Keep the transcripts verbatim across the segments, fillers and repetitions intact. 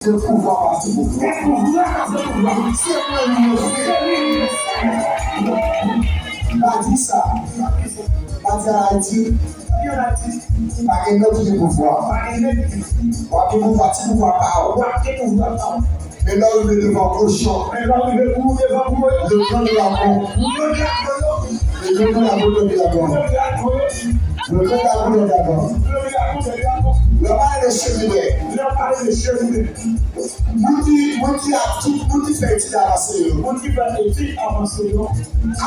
Se pouvwa pase pouvwa. Se pouvwa pase pouvwa. Se mwen li ye. Se li li ye. Pa di sa. Pa di Ayiti. Pa gen nèg ki gen pouvwa. Pa gen nèg ki gen pouvwa. W ap gen pouvwa, ti pouvwa pa w. W ap gen pouvwa pa w. Men lè w rive devan kochon. Men lè w rive pou devan pou yo. Le grand dragon. Le grand dragon. Le grand dragon, le dragon. Le grand dragon, le dragon. Lè w pale de cheriben. Lè w pale de cheriben. Moun ki, moun ki ap, moun ki fè etid avanse yo. Moun ki fè etid avanse yo.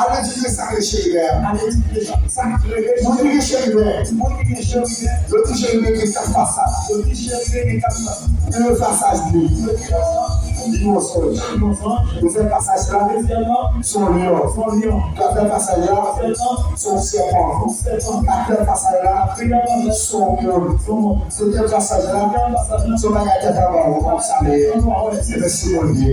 Al etidye sa k rele cheriben. Al etidye sa k rele cheriben. Moun ki gen cheriben. Moun ki gen cheriben. Yo di cheriben gen kat fasad. Yo di cheriben gen kat fasad. Premye fasad li. Premye fasad. Li mensonj. Li mensonj. Dezyèm fasad la. Dezyèm nan. Se yon lyon. Se yon lyon. Twazyèm fasad la. Twazyèm nan. Se yon sèpan. Se yon sèpan. Katriyèm fasad la. Katriyèm fasad la. Se yon moun. Se yon moun. Setyèm fasad la, se yon bagay tèt anba, ou konn sa li ye. Se Mesye Bondye.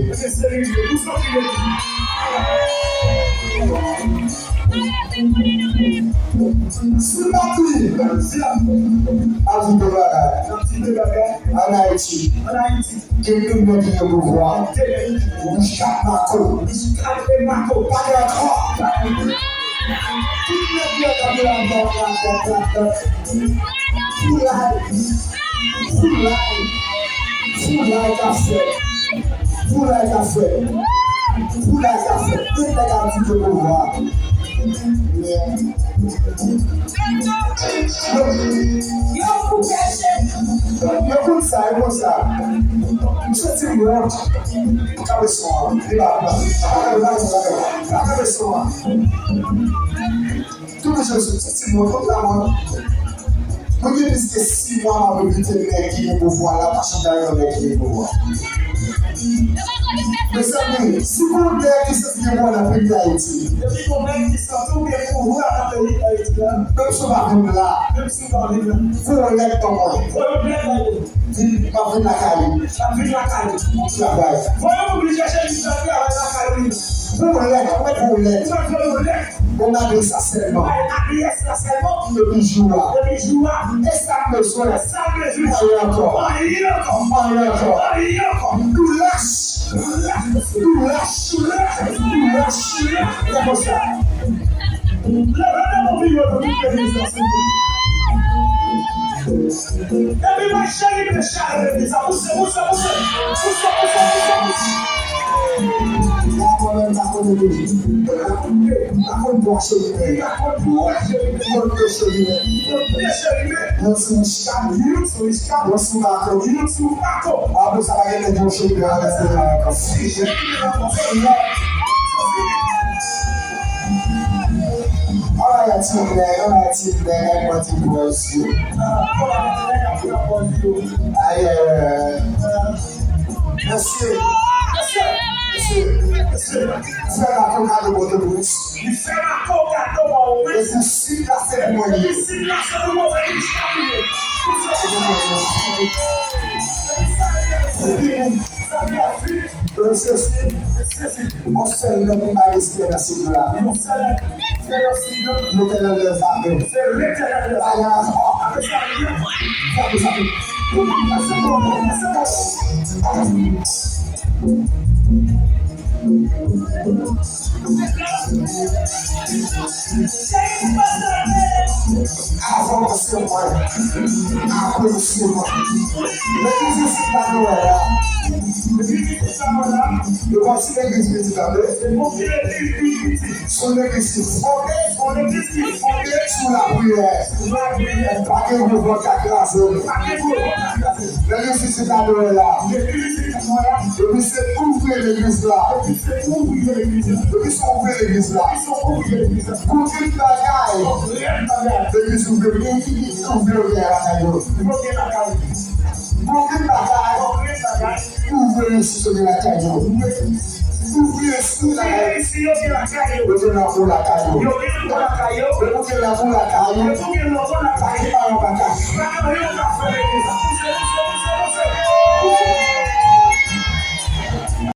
Si l pa di, m ap di de bagay. Ann Ayiti, gen de nèg ki gen pouvwa. Richard Marco. Richard Marco. Pa gen ankò. Tout nèg yo ap la, la, la, la, la. Foulay. Foulay. Foulay k ap fèt. Foulay k ap fèt. Foulay k ap fèt. Tout nèg ap di ke pouvwa. Yo, yo konn sa, yo konn sa. M santi m wont. Kanpe son an. Li pa, pa kanpe, pa kanpe, pa kanpe son an. Tout moun jwenn sou ti timoun, tout la mwen. Mwen gen plis ke sis mwa m ap repete nèg ki gen pouvwa la, pa janm gade yon nèg ki gen pouvwa. Mezanmi, si gon nèg ki santi gen pouvwa nan peyi Dayiti. Depi gon nèg ki santi w gen pouvwa nan peyi Dayiti la. Menm si w pa vin la. Menm si w pa vin la. Voye yon lèt ban mwen. Voye yon lèt ban mwen. Di, m ap vin lakay ou. M ap vin lakay ou. Pou travay. Voye moun vin chèche m pou travay lakay ou. Voye yon lèt, ou mèt voye yon lèt. Ou mèt voye yon lèt. Bon, adrès la sèlman. Adrès la sèlman. Depi jou a. Depi jou a. E sa m bezwen. E sa m bezwen. Anyen ankò. Anyen ankò. Anyen ankò. Anyen ankò. Nou lach. Nou lach. Nou lach. Nou lach. Nou lach. Se konsa. Leve men pou yo, nou tout legliz la, silvouplè. Epi mwen cheri, mwen cheri, legliz la, pouse, pouse, pouse. Pouse, pouse, pouse, pouse. Mwen menm, pa konn li. Pa konn bwa cheri, pa konn bwa cheri. Mwen te cheri, mwen. Mwen te cheri, mwen. Mwen sou Mwen sou Mako. Mwen sou Mako. Apre sa, pa gen nèg yo cheri a rete la ankò. Ann al ti nèg, ann al ti nèg, nèg mwen ti pwòz yo. Ayè. Mesye. Mesye. Mesye. Fè Mako kado Pòtoprens. Li fè Mako kado Pòtoprens. Epi sid la se pou mwen li ye. Epi sid la se pou mwen li ye. Epi sa ki a vit. Yon sèl nèg ki pa respè nan sid la. Yon sèl nèg ki pa respè nan sid la. Letènèl dèzame. Se Letènèl dèzame. Apre sa, apre sa, apre sa. Avanse mwen, apresye mwen. Legliz isit la nou wè la. Yo konstwi legliz piti, tande. Se yon legliz ki fonde, yon legliz ki fonde sou lapriyè. Pa gen gwo vant k ap kraze l. Legliz isit la nou wè la. Epi se ouvriye legliz la. Epi se ouvriye legliz la. Gon grenn bagay. Legliz ouvriye, ouvriye lakay yo. Gon grenn bagay. Ouvriye isi yo gen lakay yo. Ouvriye isi yo gen lakay yo. Yo gen lanmou lakay yo. Yo gen lanmou lakay yo. Yo gen lanmou lakay yo. Yo gen lanmou lakay yo. Pa yon bagay. Pa yon bagay.